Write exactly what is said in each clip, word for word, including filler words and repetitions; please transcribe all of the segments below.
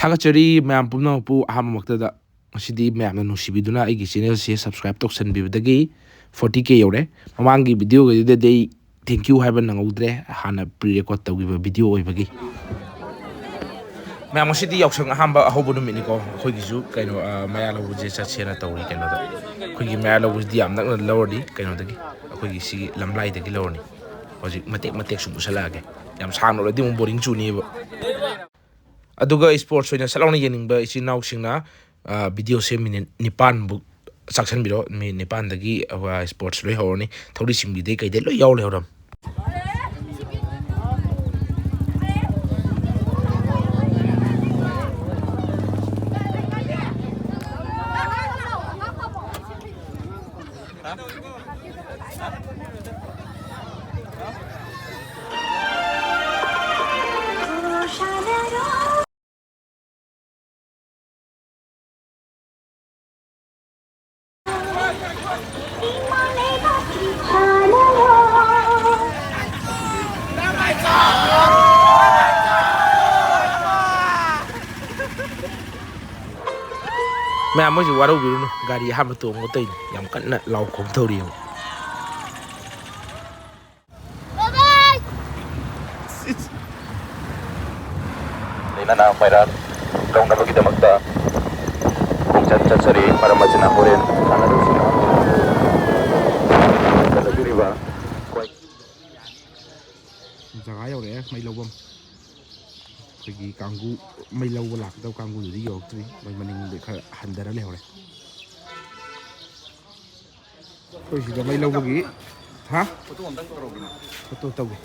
ꯊꯥꯒꯠꯆꯔꯤ ꯃꯌꯥꯝ ꯄꯨꯝꯅꯃꯛꯄꯨ꯫ ꯑꯍꯥꯟꯕꯃꯛꯇꯗ ꯉꯁꯤꯗꯤ ꯃꯌꯥꯝꯅ ꯅꯨꯡꯁꯤꯕꯤꯗꯨꯅ ꯑꯩꯒꯤ channel ꯁꯦ subscribe ꯇꯧꯁꯟꯕꯤꯕꯗꯒꯤ forty K ꯌꯧꯔꯦ꯫ ꯃꯃꯥꯡꯒꯤ video ꯒꯗꯨꯗꯗꯤ ꯑꯩ thank you ꯍꯥꯏꯕ ꯅꯪꯍꯧꯗ꯭ꯔꯦ, ꯍꯥꯟꯅ pre record ꯇꯧꯈꯤꯕ video ꯑꯣꯏꯕꯒꯤ꯫ ꯃꯌꯥꯝ, ꯉꯁꯤꯗꯤ ꯌꯥꯎꯁꯪ ꯑꯍꯥꯟꯕ ꯑꯍꯧꯕ ꯅꯨꯃꯤꯠꯅꯤꯀꯣ꯫ ꯑꯩꯈꯣꯏꯒꯤꯁꯨ ꯀꯩꯅꯣ, ꯑ, ꯃꯌꯥ ꯂꯧꯕꯁꯦ ꯆꯠꯁꯦꯅ ꯇꯧꯔꯤ ꯀꯩꯅꯣꯗ꯫ ꯑꯩꯈꯣꯏꯒꯤ ꯃꯌꯥ ꯂꯧꯕꯁꯤꯗꯤ ꯌꯥꯝ ꯅꯛꯅ ꯂꯧꯔꯅꯤ ꯀꯩꯅꯣꯗꯒꯤ, ꯑꯩꯈꯣꯏꯒꯤ ꯁꯤꯒꯤ ꯂꯝꯂꯥꯏꯗꯒꯤ ꯂꯧꯔꯅꯤ꯫ ꯍꯧꯖꯤꯛ ꯃꯇꯦꯛ ꯃꯇꯦꯛ ꯁꯨꯝ ꯎꯠꯁꯜꯂꯛꯑꯒꯦ꯫ ꯌꯥꯝ ꯁꯥꯡꯅ ꯎꯠꯂꯗꯤ ꯑꯃꯨꯛ boring ꯆꯨꯅꯤꯕ꯫ ꯑꯗꯨꯒ sports ꯑꯣꯏꯅ ꯁꯠ ꯂꯥꯎꯅ ꯌꯦꯡꯅꯤꯡꯕ ꯏꯆꯤꯟ ꯏꯅꯥꯎꯁꯤꯡꯅ, ꯑ, video ꯁꯦ minute ꯅꯤꯄꯥꯟꯃꯨꯛ ꯆꯥꯛꯁꯟꯕꯤꯔꯣ꯫ Minute ꯅꯤꯄꯥꯟꯗꯒꯤ, ꯑ, sports ꯂꯣꯏ ꯍꯧꯔꯅꯤ꯫ ꯊꯧꯔꯤ ꯆꯤꯡꯕꯤꯗꯩ ꯀꯩꯗꯩ ꯂꯣꯏ ꯌꯥꯎ ꯂꯩꯍꯧꯔꯝ꯫ ꯃꯌꯥꯝ, ꯃꯣꯏꯁꯨ ꯋꯥꯔꯧꯕꯤꯔꯨꯅꯨ, ꯒꯥꯔꯤ ꯑꯍꯥꯟꯕ ꯇꯣꯡꯕ ꯇꯧꯔꯤꯅꯤ꯫ ꯌꯥꯝ ꯀꯟꯅ ꯂꯥꯎ ꯈꯣꯡ ꯇꯧꯔꯤꯑꯕ꯫ ꯂꯩꯅꯅ ꯃꯩꯔꯥ ꯂꯧꯅꯕꯒꯤꯗꯃꯛꯇ ꯈꯣꯡꯆꯠ ꯆꯠꯆꯔꯤ꯫ ꯃꯔꯝ ꯑꯁꯤꯅ ꯍꯣꯔꯦꯟ ꯁꯥꯟꯅꯔꯣꯏꯁꯤꯡꯅ ꯆꯠꯅꯕꯤꯔꯤꯕ ꯖꯒꯥ ꯌꯧꯔꯛꯑꯦ, ꯃꯩ ꯂꯧꯐꯝ꯫ ꯑꯩꯈꯣꯏꯒꯤ ꯀꯥꯡꯒꯨ, ꯃꯩ ꯂꯧꯕ ꯂꯥꯛꯀꯗꯕ ꯀꯥꯡꯒꯨꯗꯨꯗꯤ ꯌꯧꯔꯛꯇ꯭ꯔꯤ, ꯃꯣꯏ ꯃꯅꯤꯡꯗ ꯈꯔ ꯍꯟꯊꯔ ꯂꯩꯍꯧꯔꯦ꯫ ꯑꯩꯈꯣꯏ ꯁꯤꯗ ꯃꯩ ꯂꯧꯕꯒꯤ, ꯍꯥ? ꯐꯣꯇꯣ ꯇꯧꯒꯦ꯫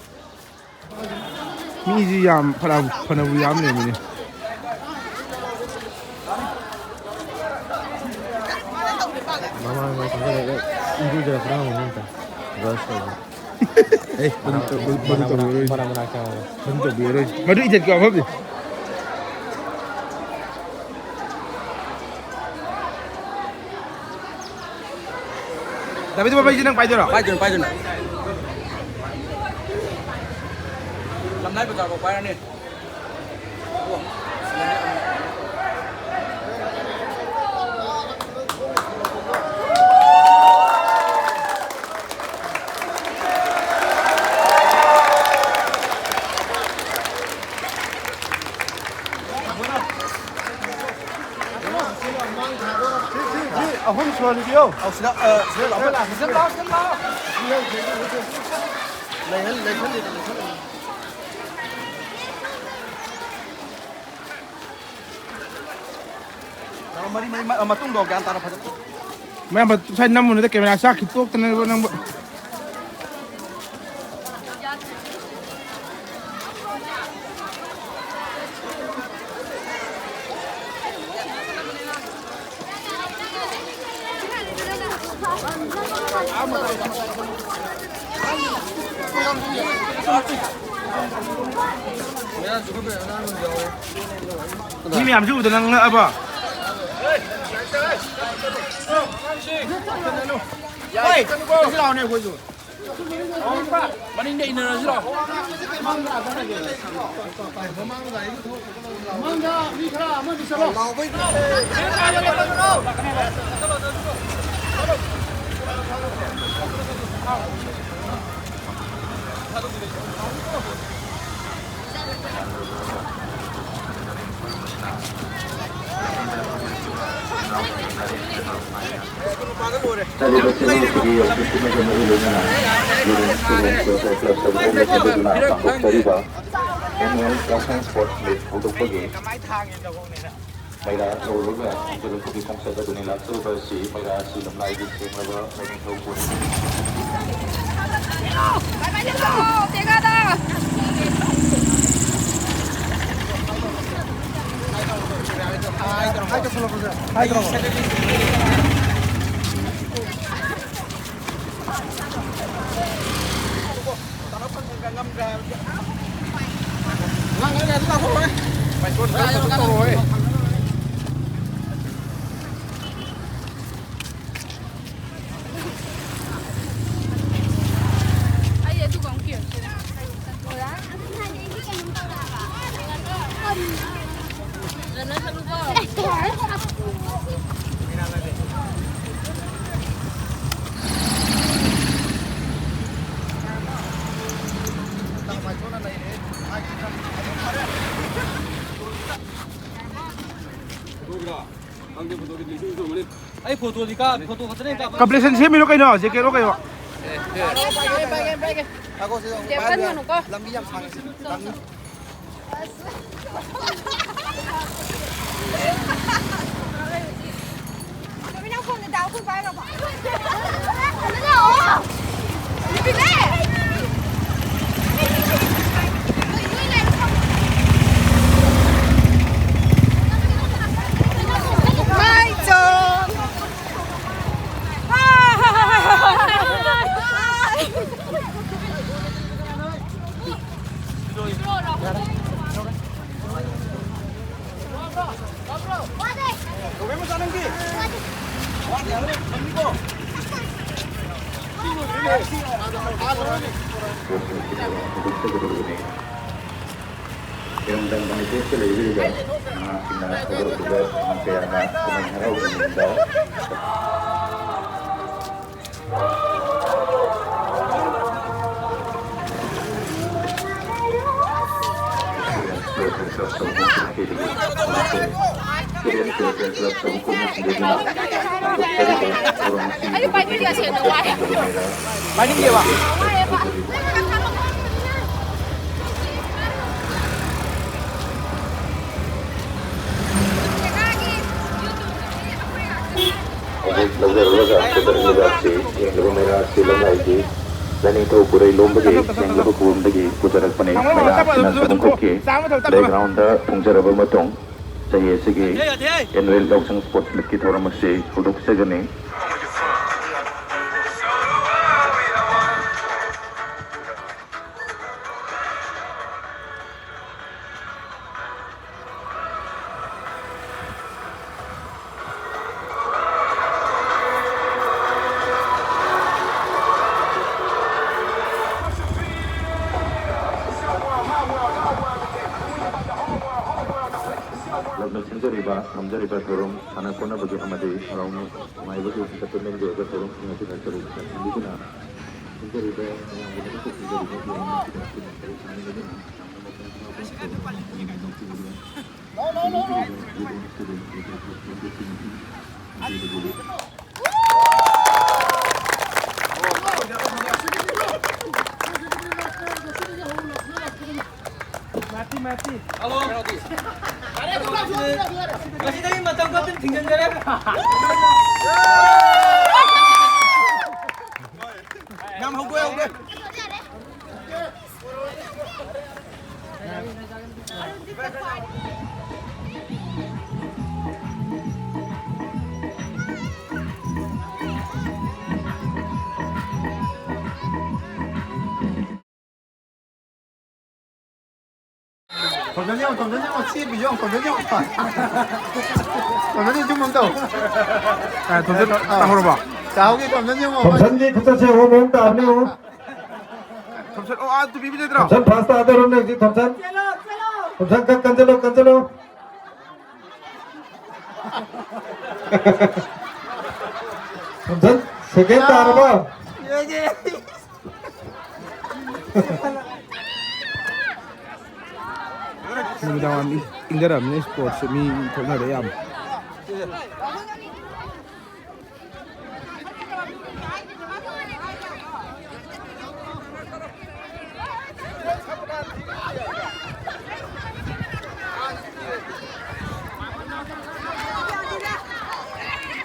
ꯃꯤꯁꯤ ꯌꯥꯝ ꯐꯅ-, ꯐꯅꯕꯨ ꯌꯥꯝ ꯂꯩꯔꯝꯃꯤꯅꯦ꯫ ꯃꯃꯥꯡ ꯃꯃꯥꯡ ꯆꯪꯁꯤꯜꯂꯒ ꯏꯔꯨꯖꯔꯛꯄ꯭ꯔꯥ ꯍꯪꯉꯨꯅꯦ ꯑꯝꯇ꯫ Brush ꯇꯧꯕ꯫ ꯑꯦ, ꯃꯅꯥ-, ꯃꯅꯥ-, ꯃꯅꯥ-, ꯃꯅꯥ ꯇꯧꯕꯤꯔꯣꯏ꯫ ꯃꯅꯥ ꯃꯅꯥ ꯆꯪꯉꯒ꯫ ꯃꯗꯨ ꯏꯖꯠꯀꯤ ꯋꯥꯐꯝꯅꯤ꯫ ꯗꯥꯕꯤꯗꯨ ꯕꯥꯕꯥꯏꯁꯤ ꯅꯪ ꯄꯥꯏꯗꯣꯏꯔꯣ? ꯄꯥꯏꯗꯣꯏꯅꯤ, ꯄꯥꯏꯗꯣꯏꯅꯤ꯫ ꯂꯝꯂꯥꯏ ꯕꯖꯥꯔ ꯐꯥꯎ ꯄꯥꯏꯔꯅꯤ꯫ ꯑꯣ, ꯁꯤꯗꯅꯦ ꯑꯃꯨꯛ꯫ ꯁꯤ, ꯁꯤ, ꯁꯤ ꯑꯍꯨꯝ ꯁꯨꯍꯟꯕꯤꯌꯣ꯫ ꯑꯧ, ꯁꯤꯗ, ꯑ, ꯁꯤꯗ ꯂꯥꯎ, ꯁꯤꯗ ꯂꯥꯎ, ꯁꯤꯗ ꯂꯥꯎ꯫ ꯂꯩꯍꯜ-, ꯂꯩꯍꯜꯂꯤꯗ, ꯂꯩꯍꯜꯂꯤꯗ꯫ ꯃꯔꯤ, ꯃꯔꯤ, ꯃ-, ꯃꯇꯨꯡꯗꯣ ꯒ꯭ꯌꯥꯟ ꯇꯥꯅ ꯐꯖꯅ꯫ ꯃꯌꯥꯝꯕ, ꯁ꯭ꯋꯥꯏ ꯅꯝꯃꯨꯅꯨꯗ, ꯀꯦꯃꯦꯔꯥ ꯆꯥꯛꯈꯤ ꯇꯣꯛꯇꯅꯕ ꯅꯪꯕꯨ꯫ ꯃꯤ ꯃꯌꯥꯝꯁꯤ ꯎꯕꯗ ꯅꯪ ꯉꯛꯑꯕ? ꯍꯣꯏ, ꯆꯠꯁꯤ ꯂꯥꯛꯑꯣꯅꯦ ꯑꯩꯈꯣꯏꯁꯨ꯫ ꯃꯅꯤꯡꯗ ꯏꯟꯅꯔꯁꯤꯔꯣ? ꯃꯃꯥꯡꯗ ꯃꯤ ꯈꯔ ꯑꯃꯗꯤ ꯆꯠꯂꯣ꯫ ꯆꯠꯂꯤꯕ ꯆꯤꯡꯂꯧꯁꯤꯒꯤ ꯌꯧꯁꯤꯟ ꯈꯨꯗꯤꯡꯃꯛꯀ ꯃꯔꯤ ꯂꯣꯏꯅꯅ ꯌꯨꯅꯦꯟ ꯁ꯭ꯇꯨꯗꯦꯟꯠ ꯀꯜꯆꯔ ꯀ꯭ꯂꯕ ꯁꯔꯨꯛ ꯂꯧꯕ ꯁꯤꯡꯗꯨꯅ ꯄꯥꯡꯊꯣꯛꯆꯔꯤꯕ annual class nine sports meet ꯍꯧꯗꯣꯛꯄꯒꯤ ꯃꯩꯔꯥ ꯂꯧꯔꯒ ꯏꯟꯖꯔꯛꯄꯒꯤ ꯈꯣꯡꯆꯠ ꯑꯗꯨꯅꯤ꯫ ꯂꯥꯛꯆꯔꯤꯕ ꯑꯁꯤ ꯃꯩꯔꯥ ꯑꯁꯤ ꯂꯝꯂꯥꯏꯒꯤ ꯁꯦꯡꯂꯕ ꯂꯥꯏꯅꯤꯡꯊꯧ ꯄꯨꯅꯤ꯫ ꯑꯩ ꯑꯗꯨꯒ ꯑꯃꯨꯛ ꯀꯤꯔꯛꯇꯣꯏꯅꯦ꯫ ꯑꯩ ꯐꯣꯇꯣꯗꯤ ꯀꯥꯞ-, ꯐꯣꯇꯣ ꯈꯛꯇꯅꯦ ꯀꯥꯞꯄ꯫ ꯀꯝꯄ꯭ꯂꯦꯛꯁꯟ ꯁꯦꯝꯃꯤꯔꯣ ꯀꯩꯅꯣ? ꯖꯦꯀꯦꯠꯔꯣ ꯀꯩꯅꯣ? ꯄꯥꯏꯒꯦ, ꯄꯥꯏꯒꯦ, ꯄꯥꯏꯒꯦ꯫ ꯉꯥꯏꯈꯣ, ꯁꯤꯗ ꯑꯃꯨꯛ ꯂꯦꯞꯍꯟꯒꯅꯨꯀꯣ꯫ ꯂꯝꯕꯤ ꯌꯥꯝ ꯁꯥꯡꯉꯦ ꯁꯤꯗ꯫ ꯂꯝꯕꯤ꯫ ꯀꯃꯤꯅꯥ ꯐꯣꯟꯗ ꯗꯥꯎ ꯈꯨ ꯄꯥꯏꯈ꯭ꯔꯕꯣ? ꯏꯔꯝꯗꯝ ꯃꯅꯤꯄꯨꯔꯁꯤꯗ ꯂꯩꯕꯤꯔꯤꯕ ꯅꯍꯥꯁꯤꯡꯅ ꯍꯧꯒꯠꯂꯛꯂꯤꯕ ꯅꯍꯥ ꯀꯌꯥꯅ ꯀꯨꯝꯍꯩ ꯍꯔꯥꯎꯕ ꯃꯅꯨꯡꯗ ꯄꯥꯏꯅꯤꯡꯗꯦꯕ꯫ ꯍꯧꯖꯤꯛ ꯂꯧꯖꯔꯨꯔꯒ ꯄꯨꯊꯔꯛꯂꯤꯕ ꯑꯁꯤ ꯌꯦꯡꯂꯤꯕ ꯃꯩꯔꯥ ꯑꯁꯤ ꯂꯝꯂꯥꯏꯒꯤ ꯂꯥꯏꯅꯤꯡꯊꯧ ꯄꯨꯔꯩ ꯂꯣꯝꯕꯒꯤ ꯌꯦꯡꯂꯤꯕ ꯄꯨꯔꯝꯗꯒꯤ ꯄꯨꯊꯔꯛꯄꯅꯤ꯫ ꯃꯩꯔꯥ ꯑꯁꯤꯅ ꯆꯍꯨꯝ ꯀꯨꯞꯀꯤ ꯕꯦꯛꯒ꯭ꯔꯥꯎꯟꯗ ꯊꯨꯡꯖꯔꯕ ꯃꯇꯨꯡ ꯆꯍꯤ ꯑꯁꯤꯒꯤ ꯑꯦꯅꯨꯋꯦꯜ ꯌꯥꯎꯁꯪ ꯁ꯭ꯄꯣꯔꯠꯁ ꯃꯤꯠꯀꯤ ꯊꯧꯔꯝ ꯑꯁꯤ ꯍꯧꯗꯣꯛꯆꯒꯅꯤ꯫ ꯂꯞꯅ ꯁꯤꯟꯖꯔꯤꯕ ꯉꯝꯖꯔꯤꯕ ꯊꯧꯔꯝ ꯁꯥꯟꯅ ꯈꯣꯠꯅꯕꯒꯤ ꯑꯃꯗꯤ ꯍꯔꯥꯎ ꯅꯨꯡꯉꯥꯏꯕꯒꯤ entertainment ꯒꯤ ꯑꯣꯏꯕ ꯊꯧꯔꯝꯁꯤꯡ ꯑꯁꯤꯗ ꯁꯔꯨꯛ ꯌꯥꯕꯤꯗꯨꯅ ꯁꯤꯟꯖꯔꯤꯕ ꯃꯌꯥꯝꯒꯤꯗꯃꯛꯇ ꯁꯤꯟꯖꯔꯤꯕ ꯊꯧꯔꯝ ꯑꯁꯤꯗ ꯁꯔꯨꯛ ꯌꯥꯕꯤꯗꯨꯅ ꯌꯥꯝꯅ ꯃꯄꯨꯡ ꯐꯥꯕ ꯊꯧꯔꯝ ꯑꯃ ꯑꯣꯏꯅ ꯂꯧꯁꯤꯟꯕꯤꯕ ꯃꯥꯇꯤ, ꯃꯥꯇꯤ꯫ ꯍꯜꯂꯣ꯫ ꯉꯁꯤꯗꯒꯤ ꯃꯇꯝ ꯈꯛꯇꯪ ꯊꯤꯡꯖꯤꯟꯖꯔꯦ꯫ ꯌꯥꯝ ꯍꯧꯗꯣꯛꯑꯦ, ꯍꯧꯗꯣꯛꯑꯦ꯫ ꯇꯣꯝꯆꯟ ꯌꯦꯡꯉꯣ, ꯇꯣꯝꯆꯟ ꯌꯦꯡꯉꯣ, ꯆꯦꯟꯕꯤꯁꯨ ꯌꯦꯡꯉꯣ, ꯇꯣꯝꯆꯟ ꯌꯦꯡꯉꯣ꯫ ꯇꯣꯝꯆꯟ ꯌꯦꯡꯉꯣ, ꯁꯨꯝ ꯑꯃ ꯇꯧ꯫ ꯑ, ꯇꯣꯝꯆꯟ ꯑꯥ꯫ ꯇꯥꯍꯧꯒꯦ, ꯇꯣꯝꯆꯟ ꯌꯦꯡꯉꯣ꯫ ꯊꯣꯝꯁꯟꯒꯤ ꯈꯨꯆꯠꯁꯦ ꯌꯦꯡꯉꯣ, ꯃꯑꯣꯡ ꯇꯥꯕꯅꯤ ꯌꯦꯡꯉꯣ꯫ ꯊꯣꯝꯁꯟ, ꯑꯣ, ꯑꯥ, ꯇꯨꯄꯤ ꯄꯤꯗꯣꯏꯗ꯭ꯔꯣ? ꯊꯣꯝꯁꯟ ꯐꯥꯁ ꯇꯥꯗꯧꯔꯕꯅꯦ ꯍꯧꯖꯤꯛ, ꯊꯣꯝꯁꯟ꯫ ꯊꯣꯝꯁꯟ, ꯀꯛ-, ꯀꯟꯁꯤꯜꯂꯣ, ꯀꯟꯁꯤꯜꯂꯣ꯫ ꯊꯣꯝꯁꯟ, ꯁꯦꯀꯦꯟ ꯇꯥꯔꯕꯣ? ꯅꯨꯃꯤꯗꯥꯡ ꯋꯥꯏꯔꯝ ꯏꯪ-, ꯏꯪꯊꯔꯛꯑꯕꯅꯤꯅ ꯏꯁꯄꯣꯔꯠꯁꯦ ꯃꯤ ꯊꯣꯛꯅꯔꯦ ꯌꯥꯝ꯫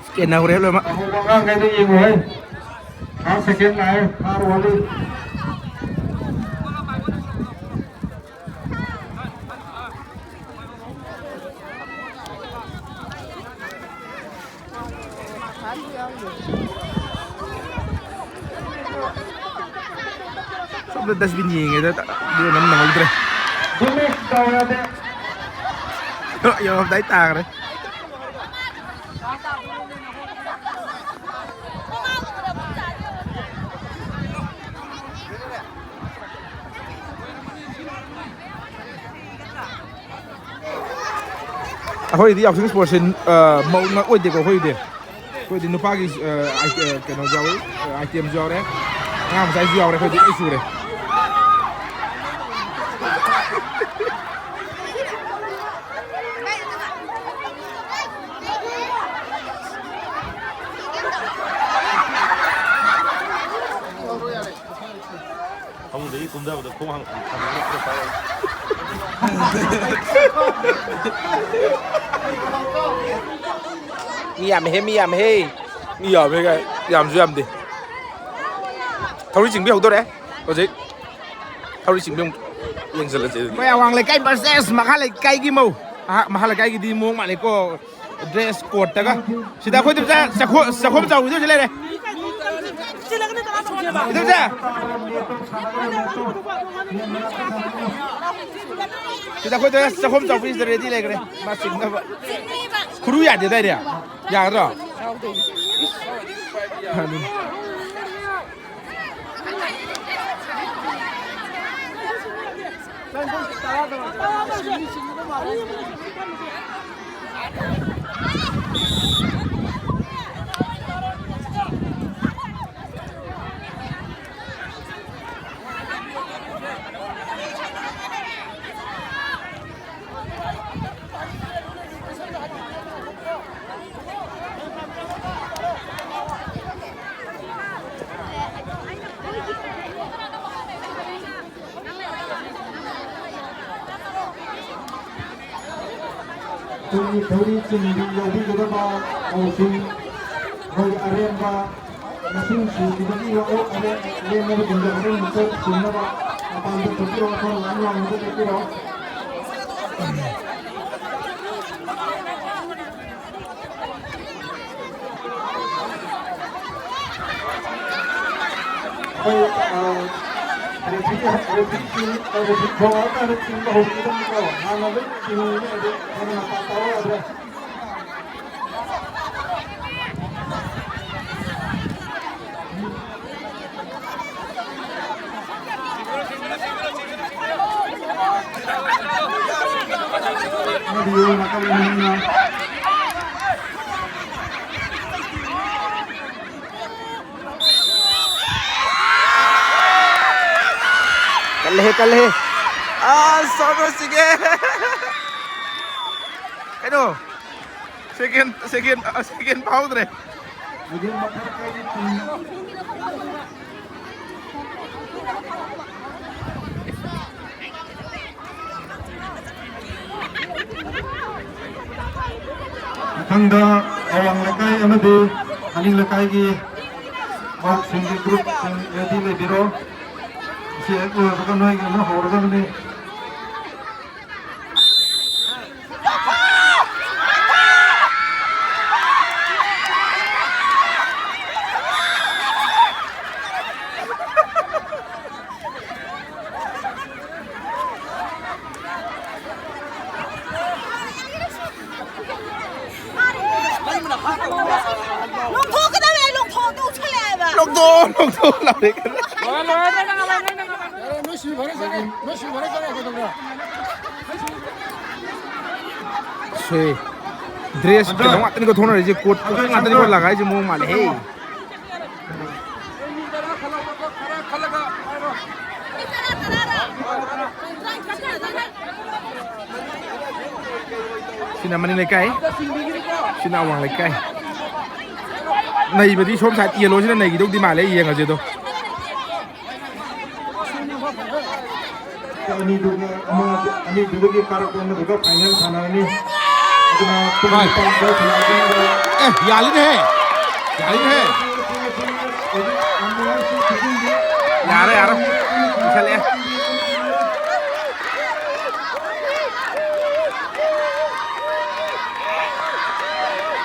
ꯁꯦꯀꯦꯟ ꯍꯧꯔꯦ ꯂꯣꯏꯅꯃꯛ꯫ ꯑꯍꯧꯕ ꯑꯉꯥꯡꯈꯩꯗꯣ ꯌꯦꯡꯉꯨꯍꯦ꯫ ꯐꯥꯔꯁ, ꯁꯦꯀꯦꯟ ꯂꯥꯛꯑꯦ, ꯊꯥꯔ ꯋꯥꯠꯂꯤ꯫ ꯁꯣꯝꯗ ꯗꯁꯕꯤꯟ ꯌꯦꯡꯉꯦꯗ, ꯑꯗꯨꯒ ꯅꯝ ꯅꯪꯍꯧꯗ꯭ꯔꯦ꯫ ꯗꯥꯎ ꯌꯥꯗꯦ꯫ ꯌꯧꯔꯝꯗꯥꯏ ꯇꯥꯈ꯭ꯔꯦ꯫ ꯑꯩꯈꯣꯏꯗꯤ ꯌꯥꯎꯁꯪ ꯏꯁꯄꯣꯔꯠꯁꯦ, ꯑ, ꯃꯧ ꯉꯥꯛ ꯑꯣꯏꯗꯦꯀꯣ ꯑꯩꯈꯣꯏꯗꯤ꯫ ꯑꯩꯈꯣꯏꯗꯤ ꯅꯨꯄꯥꯒꯤ, ꯑ, ꯑꯥꯏꯇꯦ-, ꯀꯩꯅꯣꯁꯨ ꯌꯥꯎꯏ, ꯑ, ꯑꯥꯏꯇꯦꯝꯁꯨ ꯌꯥꯎꯔꯦ, ꯑꯉꯥꯡ ꯃꯆꯥꯒꯤꯁꯨ ꯌꯥꯎꯔꯦ, ꯑꯩꯈꯣꯏꯗꯤ ꯂꯣꯏ ꯁꯨꯔꯦ꯫ ꯃꯤ ꯌꯥꯝꯃꯦꯍꯦ, ꯃꯤ ꯌꯥꯝꯃꯦꯍꯦ꯫ ꯃꯤ ꯌꯥꯝꯃꯦ ꯀꯥꯏ, ꯌꯥꯝꯁꯨ ꯌꯥꯝꯗꯦ꯫ ꯊꯧꯔꯤ ꯆꯤꯡꯕꯤ ꯍꯧꯗꯣꯔꯦ ꯍꯧꯖꯤꯛ꯫ ꯊꯧꯔꯤ ꯆꯤꯡꯕꯤ ꯑꯃꯨꯛ ꯌꯦꯡꯁꯤꯜꯂꯁꯦ ꯑꯗꯨꯗꯤ꯫ ꯑꯩꯈꯣꯏ ꯑꯋꯥꯡ ꯂꯩꯀꯥꯏ versus ꯃꯈꯥ ꯂꯩꯀꯥꯏꯒꯤ ꯃꯧ꯫ ꯑꯍꯥ, ꯃꯈꯥ ꯂꯩꯀꯥꯏꯒꯤꯗꯤ ꯃꯑꯣꯡ ꯃꯥꯜꯂꯦꯀꯣ꯫ Dress code ꯇꯒ꯫ ꯁꯤꯗ ꯑꯩꯈꯣꯏ ꯏꯗꯣꯝꯆꯥ ꯆꯥꯛꯈꯣ-, ꯆꯥꯛꯈꯣꯝ ꯆꯥꯎꯕꯤꯗꯣ ꯁꯤ ꯂꯩꯔꯦ꯫ ꯏꯗꯣꯝꯆꯥ꯫ ꯁꯤꯗ ꯑꯩꯈꯣꯏꯗ ꯆꯥꯛꯈꯣꯝ ꯆꯥꯎꯕꯤ ꯁꯤꯗ ready ꯂꯩꯈ꯭ꯔꯦ꯫ ꯃꯥ ꯆꯤꯡꯅꯕ꯫ ꯈꯨꯔꯨ ꯌꯥꯗꯦꯗꯥꯏꯅꯦ? ꯌꯥꯒꯗ꯭ꯔꯣ? ꯑꯗꯨꯅꯤ꯫ ꯇꯨꯡꯒꯤ ꯊꯧꯔꯤ ꯆꯤꯡꯕꯤ ꯌꯥꯎꯕꯤꯒꯗꯕ ꯃꯧꯁꯤꯡ, ꯑꯩꯈꯣꯏ ꯑꯔꯦꯝꯕ ꯃꯁꯤꯡ ꯁꯨꯈꯤꯕꯒꯤ ꯋꯥꯔꯦꯞ ꯑꯔꯦꯝ-, ꯂꯦꯝꯂꯕꯁꯤꯡꯗ ꯍꯣꯔꯦꯟ ꯑꯃꯨꯛꯇ ꯁꯤꯟꯅꯕ ꯃꯄꯥꯟꯗ ꯊꯣꯛꯄꯤꯔꯛꯑꯣ, ꯊꯣꯡ ꯂꯥꯡ ꯂꯥꯡꯗ ꯆꯠꯄꯤꯔꯛꯑꯣ꯫ ꯑꯩꯈꯣꯏ, ꯑ, ꯔꯦꯐ꯭ꯔꯤ, ꯔꯦꯐ꯭ꯔꯤ ꯆꯤꯡ-, ꯔꯦꯐ꯭ꯔꯤ ꯊꯣꯛꯂꯛꯑꯀꯥꯟꯗ ꯆꯤꯡꯕ ꯍꯧꯕꯤꯒꯗꯕꯅꯤꯀꯣ꯫ ꯍꯥꯟꯅ ꯂꯣꯏ ꯆꯤꯡꯉꯤꯅꯦ, ꯑꯗꯨ ꯍꯦꯟꯅ ꯃꯄꯥ ꯇꯥꯎ ꯌꯥꯗ꯭ꯔꯦ꯫ ꯀꯜꯂꯦꯍꯦ, ꯀꯜꯂꯦꯍꯦ꯫ ꯑꯁ, ꯁꯣꯅꯣ ꯁꯤꯒꯦ꯫ ꯀꯩꯅꯣ? Second, second, ꯑ, second ꯐꯥꯎꯗ꯭ꯔꯦ꯫ ꯍꯧꯖꯤꯛ ꯃꯊꯛꯇꯒꯤ ꯇꯤꯝ, ꯃꯊꯪꯗ ꯑꯋꯥꯡ ꯂꯩꯀꯥꯏ ꯑꯃꯗꯤ ꯑꯅꯤꯡ ꯂꯩꯀꯥꯏꯒꯤ ꯃꯧꯁꯤꯡꯒꯤ ꯒ꯭ꯔꯨꯞꯁꯤꯡ ꯔꯦꯗꯤ ꯂꯩꯕꯤꯔꯣ꯫ ꯁꯤ ꯍꯦꯛ ꯂꯣꯏꯕꯒ ꯅꯣꯏꯒꯤ ꯑꯃꯨꯛ ꯍꯧꯔꯗꯕꯅꯤ꯫ ꯂꯣꯡꯊꯣꯛꯀꯗꯕꯅꯦ, ꯂꯣꯡꯊꯣꯛ ꯇꯧꯁꯜꯂꯛꯑꯦꯕ꯫ ꯂꯣꯡꯊꯣꯛ, ꯂꯣꯡꯊꯣꯛ ꯂꯥꯎꯔꯦ꯫ ꯁꯦ, ꯗ꯭ꯔꯦꯁ ꯀꯩꯅꯣ ꯉꯥꯛꯇꯅꯤꯀꯣ ꯊꯣꯛꯅꯔꯤꯁꯦ, ꯀꯣꯠ ꯉꯥꯛꯇꯅꯤꯀꯣ ꯂꯥꯛ ꯍꯥꯏꯁꯦ, ꯃꯑꯣꯡ ꯃꯥꯜꯂꯦꯍꯦ꯫ ꯁꯤꯅ ꯃꯅꯤꯡ ꯂꯩꯀꯥꯏ, ꯁꯤꯅ ꯑꯋꯥꯡ ꯂꯩꯀꯥꯏ꯫ ꯅꯩꯕꯗꯤ ꯁꯣꯝ ꯁꯥꯏꯠ ꯌꯦꯜꯂꯣꯁꯤꯅ ꯅꯩꯈꯤꯗꯧꯗꯤ ꯃꯥꯜꯂꯦ, ꯌꯦꯡꯉꯁꯦ ꯑꯗꯣ꯫ ꯑꯅꯤꯗꯨꯒ ꯑꯃ, ꯑꯅꯤꯗꯨꯗꯒꯤ ꯀꯥꯔꯛꯄ ꯑꯃꯗꯨꯒ ꯐꯥꯏꯅꯦꯜ ꯁꯥꯟꯅꯔꯅꯤ꯫ ꯑꯗꯨꯅ ꯄꯨꯡ ꯍꯣꯏ꯫ ꯅꯤꯄꯥꯟꯗ ꯁꯥꯟꯅꯔꯅꯤ꯫ ꯑꯦ, ꯌꯥꯜꯂꯤꯅꯦꯍꯦ꯫ ꯌꯥꯜꯂꯤꯅꯦꯍꯦ꯫ ꯌꯥꯔꯦ, ꯌꯥꯔꯦ꯫ ꯄꯤꯁꯜꯂꯛꯑꯦ꯫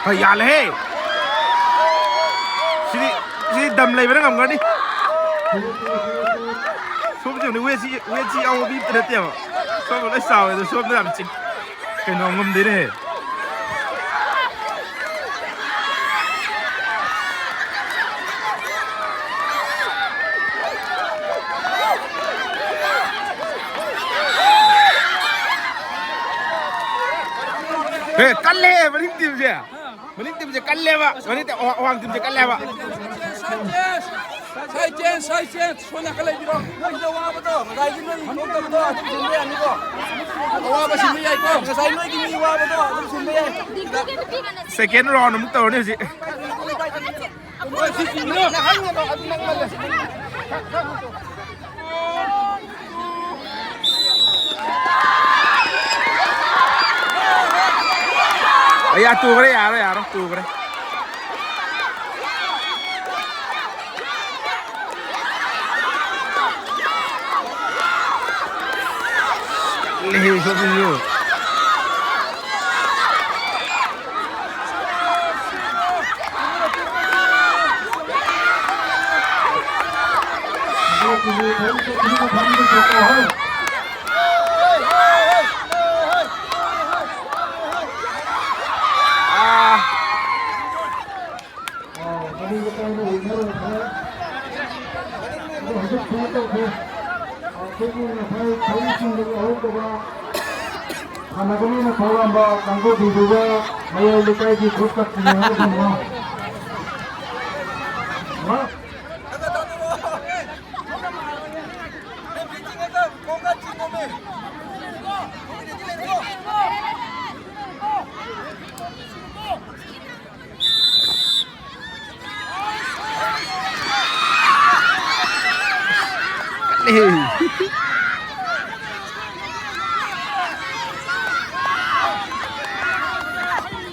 ꯍꯣꯏ, ꯌꯥꯜꯂꯦꯍꯦ꯫ ꯁꯤꯗꯤ, ꯁꯤꯗꯤ ꯗꯝ ꯂꯩꯕꯅ ꯉꯝꯒꯅꯤ꯫ ꯁꯣꯝꯁꯦ ꯌꯦꯡꯉꯨꯅꯦ, ꯋꯦꯠꯁꯤ, ꯋꯦꯠꯁꯤ ꯌꯥꯎꯕ ꯃꯤ ꯑꯝꯇ ꯅꯠꯇꯦꯕ꯫ ꯁꯣꯝꯗ ꯂꯣꯏ ꯆꯥꯎꯋꯦ, ꯑꯗꯣ ꯁꯣꯝꯗ ꯌꯥꯝ ꯆꯤꯛ-, ꯀꯩꯅꯣ ꯉꯝꯗꯦꯅꯦꯍꯦ꯫ ꯍꯦ, ꯀꯜꯂꯦ ꯃꯅꯤꯡ ꯇꯤꯝꯁꯦ꯫ ꯃꯅꯤꯡ ꯇꯤꯝꯁꯦ ꯀꯜꯂꯦꯕ꯫ ꯃꯅꯤꯡ ꯇꯤꯝ, ꯑꯋꯥ-, ꯑꯋꯥꯡ ꯇꯤꯝꯁꯦ ꯀꯜꯂꯦꯕ꯫ ꯁꯥꯏꯠ ꯆꯦꯟꯖ, ꯁꯥꯏꯠ ꯆꯦꯟꯖ, ꯁꯣꯝ ꯅꯥꯀꯟ ꯂꯩꯕꯤꯔꯣ꯫ ꯅꯣꯏꯁꯤꯗ ꯋꯥꯕꯗꯣ, ꯉꯁꯥꯏꯒꯤ ꯅꯣꯏ ꯊꯣꯛꯇꯕꯗꯣ ꯑꯗꯨꯝ ꯁꯤꯟꯕ ꯌꯥꯅꯤꯀꯣ꯫ ꯑꯋꯥꯕ ꯁꯤꯟꯕ ꯌꯥꯏꯀꯣ꯫ ꯉꯁꯥꯏ ꯅꯣꯏꯒꯤ ꯃꯤ ꯋꯥꯕꯗꯣ ꯑꯗꯨꯝ ꯁꯤꯟꯕ ꯌꯥꯏ꯫ ꯁꯦꯀꯦꯟ ꯔꯥꯎꯟ ꯑꯃꯨꯛ ꯇꯧꯔꯅꯤ ꯍꯧꯖꯤꯛ꯫ ꯑꯩ ꯇꯨꯈ꯭ꯔꯦ, ꯌꯥꯔꯣꯏ, ꯌꯥꯔꯣꯏ, ꯇꯨꯈ꯭ꯔꯦ꯫ ꯂꯩ ꯁꯣꯝꯗꯁꯨ꯫ ꯑꯥ꯫ ꯑꯥ, ꯃꯅꯤꯡꯗ ꯀꯥꯏꯅ ꯌꯦꯡꯅꯔꯨꯕ ꯈꯔ꯫ ꯑꯗꯣ ꯍꯧꯖꯤꯛ ꯐꯣꯟ ꯇꯧꯈ꯭ꯔꯦ꯫ ꯑꯥ, ꯑꯩꯈꯣꯏꯒꯤ ꯉꯁꯥꯏ ꯊꯧꯔꯤꯁꯤꯡꯗ ꯌꯥꯎꯍꯧꯗꯕ ꯁꯥꯟꯅꯒꯅꯤꯅ ꯊꯧꯔꯝꯕ ꯀꯥꯡꯕꯨꯁꯤꯡꯗꯨꯒ ꯃꯌꯥꯏ ꯂꯩꯀꯥꯏꯒꯤ ꯈꯨꯠ ꯀꯛꯆꯤꯡ ꯑꯃ ꯊꯝꯃꯣ꯫ ꯍꯥ? ꯀꯜꯂꯦꯍꯦ꯫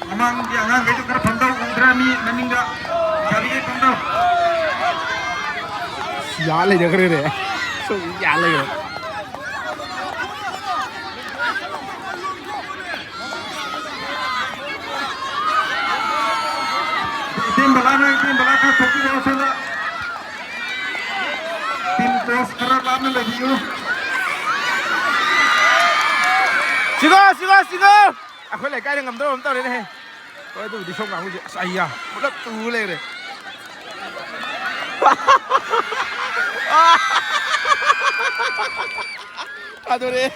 ꯃꯃꯥꯡꯒꯤ ꯑꯉꯥꯡꯈꯩꯗꯣ ꯈꯔ ꯐꯝꯗꯧ, ꯎꯗ꯭ꯔꯥ? ꯃꯤ ꯃꯅꯤꯡꯗ ꯒꯥꯔꯤꯒꯤ ꯐꯝꯗꯧ꯫ ꯌꯥ ꯂꯩꯅꯈ꯭ꯔꯦꯅꯦ꯫ ꯁꯨꯝ ꯌꯥ ꯂꯩꯈ꯭ꯔꯦ꯫ ꯏꯇꯦꯝ ꯕꯂꯥꯅ, ꯏꯇꯦꯝ ꯕꯂꯥ ꯈꯔ ꯊꯣꯛꯄꯤꯔꯛꯑꯣ ꯁꯣꯝꯗ꯫ ꯇꯤꯝ ꯀꯣꯆ ꯈꯔ ꯂꯥꯞꯅ ꯂꯩꯕꯤꯌꯨ꯫ ꯁꯤꯒꯣ, ꯁꯤꯒꯣ, ꯁꯤꯒꯣ! ꯑꯩꯈꯣꯏ ꯂꯩꯀꯥꯏꯗ ꯉꯝꯗꯧꯕ ꯑꯃ ꯇꯧꯔꯦꯅꯦꯍꯦ꯫ ꯍꯣꯏ, ꯑꯗꯨꯕꯨꯗꯤ ꯁꯣꯝ ꯀꯥꯡꯕꯨꯁꯦ꯫ ꯑꯁ, ꯑꯩꯌꯥ, ꯄꯨꯂꯞ ꯇꯨ ꯂꯩꯔꯦ꯫ ꯊꯥꯗꯣꯔꯛꯑꯦ꯫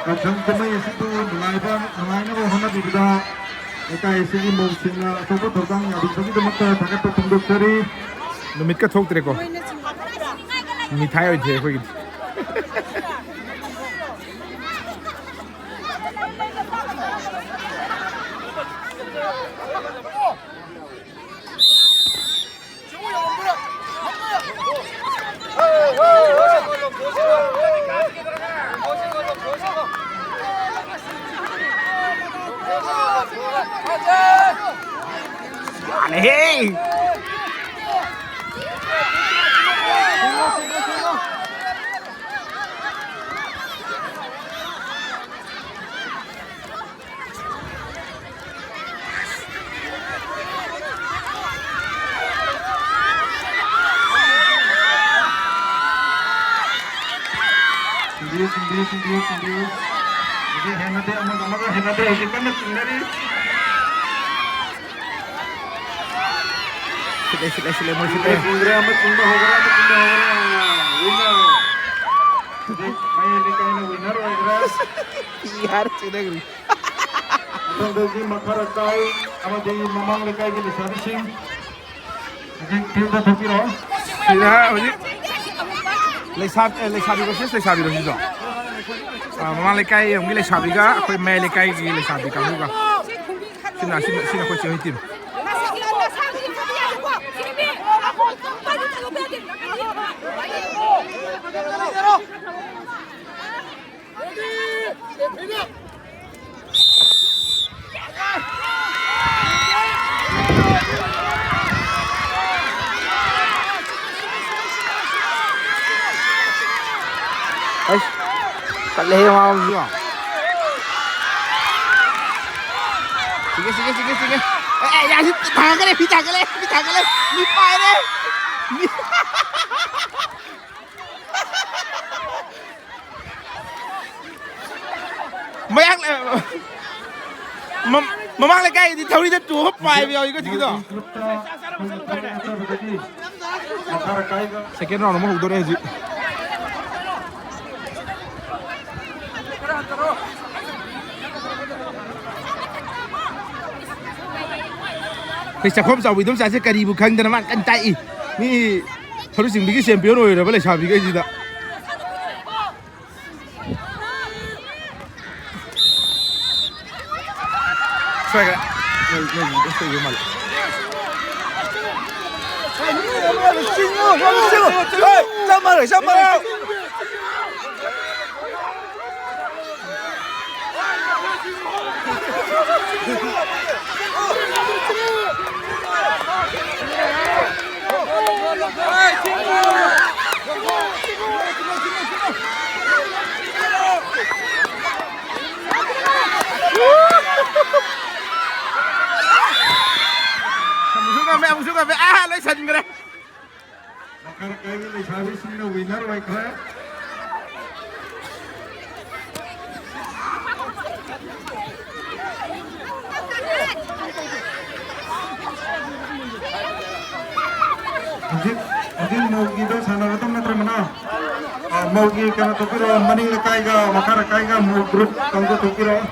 ꯌꯥꯎꯁꯪ ꯀꯨꯝꯍꯩ ꯑꯁꯤꯕꯨ ꯅꯨꯡꯉꯥꯏꯕ, ꯅꯨꯡꯉꯥꯏꯅꯕ ꯍꯣꯠꯅꯕꯤꯕꯗ ꯂꯩꯀꯥꯏ ꯑꯁꯤꯒꯤ ꯃꯧꯁꯤꯡꯅ ꯑꯆꯧꯕ ꯊꯧꯗꯥꯡ ꯌꯥꯕꯤꯕꯒꯤꯗꯃꯛꯇ ꯊꯥꯒꯠꯄ ꯐꯣꯡꯗꯣꯛꯆꯔꯤ꯫ ꯅꯨꯃꯤꯠꯀ ꯊꯣꯛꯇ꯭ꯔꯦꯀꯣ꯫ ꯃꯤꯊꯥꯏ ꯑꯣꯏꯅ ꯊꯣꯛꯑꯦ ꯑꯩꯈꯣꯏꯒꯤꯗꯤ꯫ Hey! ꯆꯤꯡꯕꯤꯌꯨ, ꯆꯤꯡꯕꯤꯌꯨ, ꯆꯤꯡꯕꯤꯌꯨ, ꯆꯤꯡꯕꯤꯌꯨ꯫ ꯍꯧꯖꯤꯛ ꯍꯦꯟꯅꯗꯦ, ꯑꯃꯒ ꯑꯃꯒ ꯍꯦꯟꯅꯗꯦ, ꯍꯧꯖꯤꯛ ꯀꯟꯅ ꯆꯤꯡꯅꯔꯤ꯫ ꯁꯤꯠꯂꯦ, ꯁꯤꯠꯂꯦ, ꯁꯤꯠꯂꯦ, ꯃꯣꯏ ꯁꯤꯠꯂꯦ꯫ ꯆꯤꯡꯈ꯭ꯔꯦ, ꯑꯃ ꯆꯤꯡꯕ ꯍꯧꯈ꯭ꯔꯦ, ꯑꯃ ꯆꯤꯡꯕ ꯍꯧꯈ꯭ꯔꯦ꯫ Winner꯫ ꯍꯧꯖꯤꯛ ꯃꯌꯥꯏ ꯂꯩꯀꯥꯏꯅ winner ꯑꯣꯏꯈ꯭ꯔꯦ꯫ P R ꯆꯦꯟꯅꯈ꯭ꯔꯦ꯫ ꯑꯗꯣꯝꯗꯒꯤ ꯃꯈꯥ ꯂꯩꯀꯥꯏ ꯑꯃꯗꯤ ꯃꯃꯥꯡ ꯂꯩꯀꯥꯏꯒꯤ ꯂꯩꯁꯥꯕꯤꯁꯤꯡ ꯍꯧꯖꯤꯛ field ꯊꯣꯛꯄꯤꯔꯛꯑꯣ꯫ ꯁꯤꯗ ꯍꯧꯖꯤꯛ ꯂꯩꯁꯥ-, ꯑꯦ, ꯂꯩꯁꯥꯕꯤ versus ꯂꯩꯁꯥꯕꯤꯔꯣ ꯁꯤꯁꯨ? ꯑ, ꯃꯃꯥꯡ ꯂꯩꯀꯥꯏ ꯑꯃꯒꯤ ꯂꯩꯁꯥꯕꯤꯒ ꯑꯩꯈꯣꯏ ꯃꯌꯥꯏ ꯂꯩꯀꯥꯏꯒꯤ ꯂꯩꯁꯥꯕꯤ ꯀꯥꯡꯕꯨꯒ꯫ ꯁꯤꯅ, ꯁꯤꯅ, ꯁꯤꯅ ꯑꯩꯈꯣꯏ ꯆꯦ ꯍꯣꯏ team꯫ ꯑꯩꯁ, ꯀꯜꯂꯦꯍꯦ ꯃꯥ ꯑꯃꯁꯨ꯫ ꯁꯤꯒꯦ, ꯁꯤꯒꯦ, ꯁꯤꯒꯦ, ꯁꯤꯒꯦ꯫ ꯑꯦ, ꯑꯦ, ꯌꯥ, ꯁꯤ ꯊꯥꯡꯒꯠꯂꯦ, ꯃꯤ ꯊꯥꯡꯒꯠꯂꯦ, ꯃꯤ ꯊꯥꯡꯒꯠꯂꯦ, ꯃꯤ ꯄꯥꯏꯔꯦ꯫ ꯃꯤ ꯃꯌꯥꯡ ꯂꯩ-, ꯃꯝ-, ꯃꯃꯥꯡ ꯂꯩꯀꯥꯏꯒꯤꯗꯤ ꯊꯧꯔꯤꯗ ꯇꯣꯡꯉ ꯄꯥꯏꯕ ꯌꯥꯎꯏꯀꯣ ꯍꯧꯖꯤꯛꯀꯤꯗꯣ꯫ Second round ꯑꯃ ꯍꯧꯗꯣꯔꯦ ꯍꯧꯖꯤꯛ꯫ ꯑꯩꯈꯣꯏ ꯆꯥꯛꯈꯣꯝ ꯆꯥꯎꯕꯤ ꯏꯗꯣꯝꯆꯥꯁꯦ ꯀꯔꯤꯕꯨ ꯈꯪꯗꯅ ꯃꯥ ꯀꯟꯅ ꯇꯥꯛꯏ꯫ ꯃꯤ ꯊꯧꯔꯤ ꯆꯤꯡꯕꯤꯒꯤ champion ꯑꯣꯏꯔꯕ ꯂꯩꯁꯥꯕꯤꯈꯩꯁꯤꯗ꯫ ꯁꯣꯏꯈ꯭ꯔꯦ꯫ ꯃꯣꯏ, ꯃꯣꯏ ꯂꯣꯏ ꯁꯣꯏꯈꯤꯕ ꯃꯥꯜꯂꯦ꯫ ꯍꯣꯏ, ꯆꯞ ꯃꯥꯟꯅꯩ, ꯆꯞ ꯃꯥꯟꯅꯩ꯫ ꯑꯃꯨꯛꯁꯨ ꯉꯝꯃꯦ꯫ ꯑꯥ, ꯂꯣꯏꯁꯟꯈ꯭ꯔꯦ꯫ ꯃꯈꯥ ꯂꯩꯀꯥꯏꯒꯤ ꯂꯩꯁꯥꯕꯤꯁꯤꯡꯅ winner ꯑꯣꯏꯈ꯭ꯔꯦ꯫ ꯍꯧꯖꯤꯛ, ꯍꯧꯖꯤꯛ ꯃꯧꯒꯤꯗꯣ ꯁꯥꯟꯅꯔꯗꯧ ꯅꯠꯇ꯭ꯔꯣ, ꯃꯅꯥꯎ? ꯑ, ꯃꯧꯒꯤ ꯀꯩꯅꯣ ꯇꯧꯕꯤꯔꯛꯑꯣ, ꯃꯅꯤꯡ ꯂꯩꯀꯥꯏꯒ ꯃꯈꯥ ꯂꯩꯀꯥꯏꯒ ꯃꯧ group ꯀꯥꯡꯕꯨ ꯊꯣꯛꯄꯤꯔꯛꯑꯣ꯫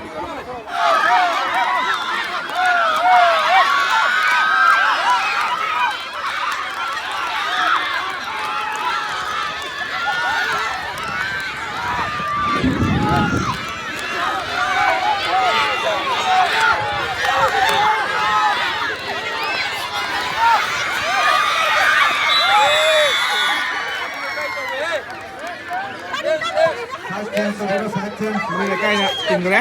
Side change ꯇꯧꯔꯣ, side change꯫ ꯃꯅꯤꯡ ꯂꯩꯀꯥꯏꯅ ꯆꯤꯡꯈ꯭ꯔꯦ꯫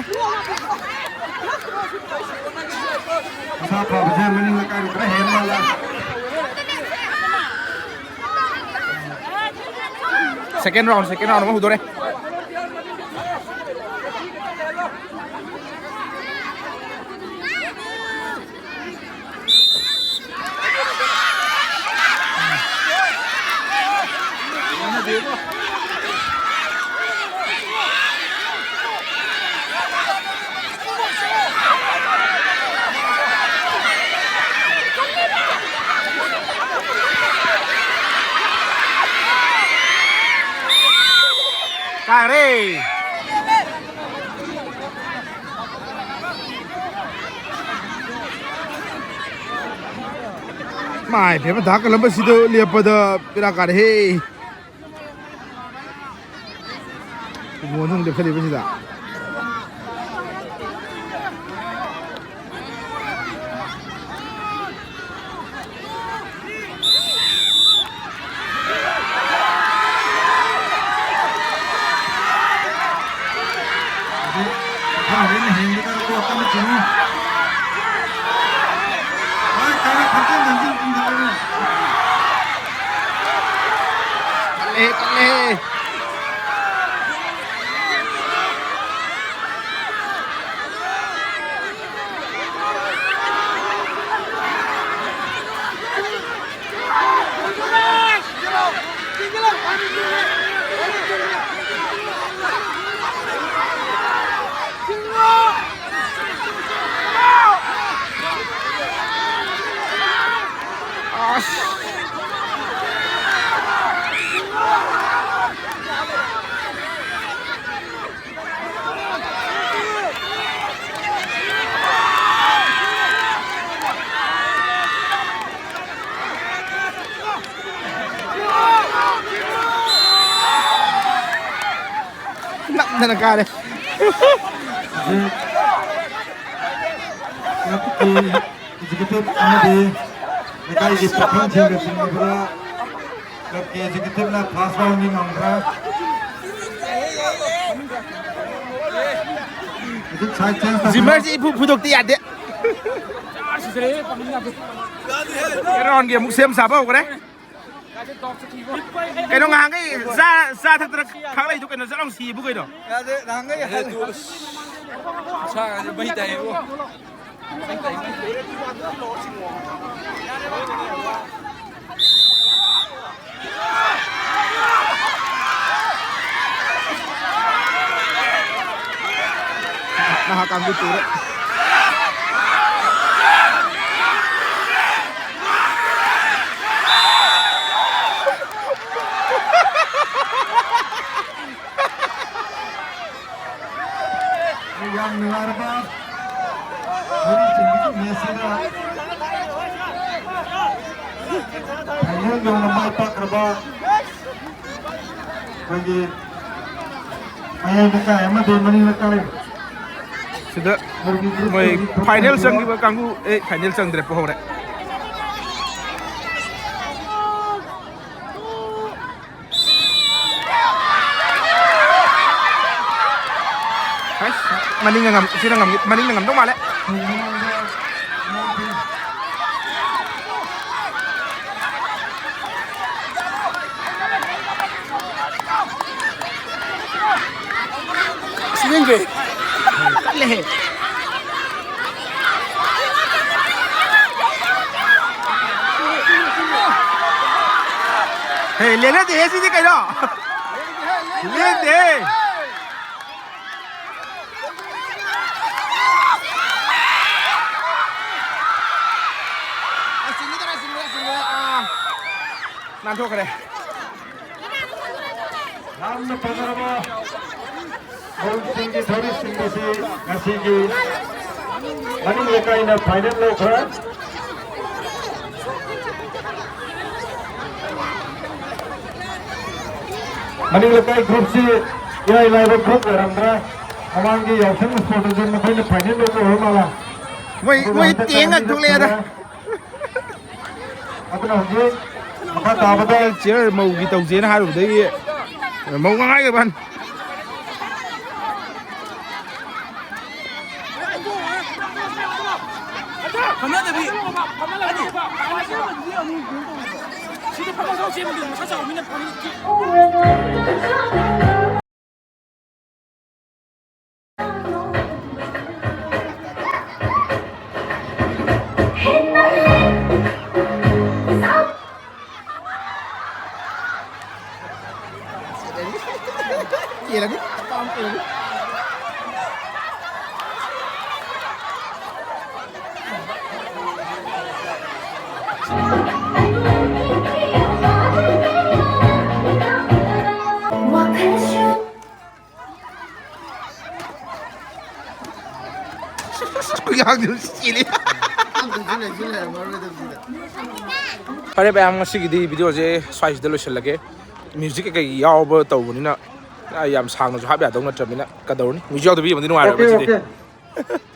ꯃꯁꯥ ꯐꯕꯁꯦ ꯃꯅꯤꯡ ꯂꯩꯀꯥꯏꯅ ꯈꯔ ꯍꯦꯟ ꯃꯥꯜꯂꯦ꯫ Second round, second round ꯑꯃ ꯍꯧꯗꯣꯔꯦ꯫ ꯀꯥꯔꯦ꯫ ꯃꯥꯏ ꯄꯦꯝꯃ, ꯗꯥ ꯀꯂꯝꯕꯁꯤꯗ ꯂꯦꯞꯄꯗ ꯕꯦꯔꯥ ꯀꯥꯔꯦꯍꯦ꯫ ꯐꯨꯠꯕꯣꯜ ꯁꯨꯝ ꯂꯦꯞꯁꯜꯂꯤꯕꯁꯤꯗ꯫ ꯀꯜꯂꯦ, ꯀꯜꯂꯦ꯫ ꯅ ꯀꯥꯔꯦ꯫ ꯍꯧꯖꯤꯛ ꯀ꯭ꯂꯕꯀꯤ ꯑꯦꯛꯖꯤꯀ꯭ꯌꯨꯇꯤꯚ ꯑꯃꯗꯤ ꯂꯩꯀꯥꯏꯒꯤ ꯄꯥꯈꯪꯁꯤꯡꯒ ꯆꯤꯡꯂꯕ ꯀ꯭ꯂꯕꯀꯤ ꯑꯦꯛꯖꯤꯀ꯭ꯌꯨꯇꯤꯚꯅ ꯐꯥꯔꯁ ꯔꯥꯎꯟꯗꯤ ꯉꯝꯈ꯭ꯔꯦ꯫ ꯍꯧꯖꯤꯛ ꯁꯥꯏꯠ ꯆꯦꯟꯖ ꯇꯧꯕꯤꯔꯣ꯫ ꯖꯤꯃꯔꯁꯤ ꯏꯐꯨ ꯐꯨꯗꯣꯛꯇ ꯌꯥꯗꯦ꯫ ꯔꯥꯎꯟꯒꯤ ꯑꯃꯨꯛ ꯁꯦꯝ ꯁꯥꯕ ꯍꯧꯈ꯭ꯔꯦ꯫ ꯀꯩꯅꯣ ꯉꯍꯥꯟꯈꯩ ꯆꯥ, ꯆꯥ ꯊꯛꯇꯅ ꯈꯥꯡꯂꯩꯗꯣ ꯀꯩꯅꯣ ꯆꯠꯂꯥꯎ ꯁꯤꯕꯨ ꯀꯩꯅꯣ? ꯌꯥꯗꯦ, ꯅꯍꯥꯟꯈꯩ ꯌꯥꯗꯦ꯫ ꯁꯥꯒꯁꯦ ꯃꯩ ꯇꯥꯏꯌꯦꯕꯨ꯫ ꯅꯍꯥ ꯀꯥꯡꯕꯨ ꯇꯨꯔꯦ꯫ ꯌꯥꯝ ꯅꯨꯡꯉꯥꯏꯔꯕ ꯍꯧꯔꯤꯁꯤꯡꯒꯤ ꯃꯦꯁꯁꯤꯗ ꯐꯥꯏꯅꯦꯜ ꯌꯧꯅ ꯃꯥꯏ ꯄꯥꯛꯈ꯭ꯔꯕ ꯑꯩꯈꯣꯏꯒꯤ ꯃꯌꯥꯏ ꯂꯩꯀꯥꯏ ꯑꯃꯗꯤ ꯃꯅꯤꯡ ꯂꯩꯀꯥꯏ ꯁꯤꯗ ꯃꯣꯏ ꯐꯥꯏꯅꯦꯜ ꯆꯪꯈꯤꯕ ꯀꯥꯡꯕꯨ, ꯑꯦ, ꯐꯥꯏꯅꯦꯜ ꯆꯪꯗ꯭ꯔꯦ, ꯄꯣꯍꯧꯔꯦ꯫ ꯍꯩꯁ, ꯃꯅꯤꯡꯅ ꯉꯝ-, ꯁꯤꯅ ꯉꯝꯒꯤ-, ꯃꯅꯤꯡꯅ ꯉꯝꯗꯧ ꯃꯥꯜꯂꯦ꯫ ꯑꯁ, ꯌꯦꯡꯗ꯭ꯔꯦ꯫ ꯀꯜꯂꯦꯍꯦ꯫ ꯍꯦ, ꯂꯦꯟꯅꯗꯦꯍꯦ ꯁꯤꯗꯤ ꯀꯩꯅꯣ? ꯂꯦꯟꯗꯦꯍꯦ꯫ ꯑꯁ, ꯆꯤꯡꯒꯗꯧꯔꯦ, ꯆꯤꯡꯒꯗꯧꯔꯦ, ꯆꯤꯡꯒꯗꯧꯔꯦ꯫ ꯑꯥ, ꯅꯥꯟꯊꯣꯛꯈ꯭ꯔꯦ꯫ ꯌꯥꯝꯅ ꯐꯖꯔꯕ ꯃꯧꯁꯤꯡꯒꯤ ꯊꯧꯔꯤꯁꯤꯡ ꯑꯁꯤ ꯉꯁꯤꯒꯤ ꯃꯅꯤꯡ ꯂꯩꯀꯥꯏꯅ ꯐꯥꯏꯅꯦꯜ ꯂꯧꯈ꯭ꯔꯦ꯫ ꯃꯅꯤꯡ ꯂꯩꯀꯥꯏ ꯒ꯭ꯔꯨꯞꯁꯤ ꯏꯔꯥꯏ ꯂꯥꯏꯕ ꯒ꯭ꯔꯨꯞ ꯑꯣꯏꯔꯝꯗ꯭ꯔꯦ꯫ ꯃꯃꯥꯡꯒꯤ ꯌꯥꯎꯁꯪ ꯁ꯭ꯄꯣꯔꯠꯇꯁꯨ ꯃꯈꯣꯏꯅ ꯐꯥꯏꯅꯦꯜ ꯂꯧꯕ ꯑꯣꯏꯔ ꯃꯥꯜꯂꯦ꯫ ꯃꯣꯏ ꯑꯗꯨꯒ ꯃꯣꯏ ꯍꯟꯗꯛ ꯇꯦꯡꯒ ꯐꯥꯏꯅꯦꯜ ꯊꯣꯛꯂꯛꯑꯦꯗ꯫ ꯂꯧꯕ꯫ ꯑꯗꯨꯅ ꯍꯧꯖꯤꯛ ꯃꯈꯥ ꯇꯥꯕꯗ ꯆꯤꯌꯔ ꯃꯧꯒꯤ ꯇꯧꯁꯦꯅ ꯍꯥꯏꯔꯨꯕꯗꯒꯤ ꯃꯧ ꯉꯥꯏꯒꯕꯅꯤ꯫ ꯐꯝꯅꯗꯕꯤ꯫ ꯁꯤꯗꯤ ꯐꯝꯐꯝ ꯆꯦꯟꯕꯗꯤ ꯃꯁꯥ ꯆꯥꯎꯕ ꯃꯤꯅ ꯐꯝ꯫ ꯐꯔꯦ ꯃꯌꯥꯝ, ꯉꯁꯤꯒꯤꯗꯤ ꯚꯤꯗꯤꯑꯣꯁꯦ ꯁ꯭ꯋꯥꯏꯁꯤꯗ ꯂꯣꯏꯁꯤꯜꯂꯒꯦ꯫ ꯃ꯭ꯌꯨꯖꯤꯛ ꯀꯩꯀꯩ ꯌꯥꯎꯕ ꯇꯧꯕꯅꯤꯅ, ꯑ, ꯌꯥꯝ ꯁꯥꯡꯅꯁꯨ ꯍꯥꯞ ꯌꯥꯗꯧ ꯅꯠꯇ꯭ꯔꯕꯅꯤꯅ ꯀꯩꯗꯧꯔꯨꯅꯤ? ꯃ꯭ꯌꯨꯖꯤꯛ ꯌꯥꯎꯗꯕꯤ ꯑꯃꯗꯤ ꯅꯨꯡꯉꯥꯏꯔꯣꯏꯕ ꯑꯣꯀꯦ, ꯁꯤꯗꯤ꯫ ꯑꯣꯀꯦ꯫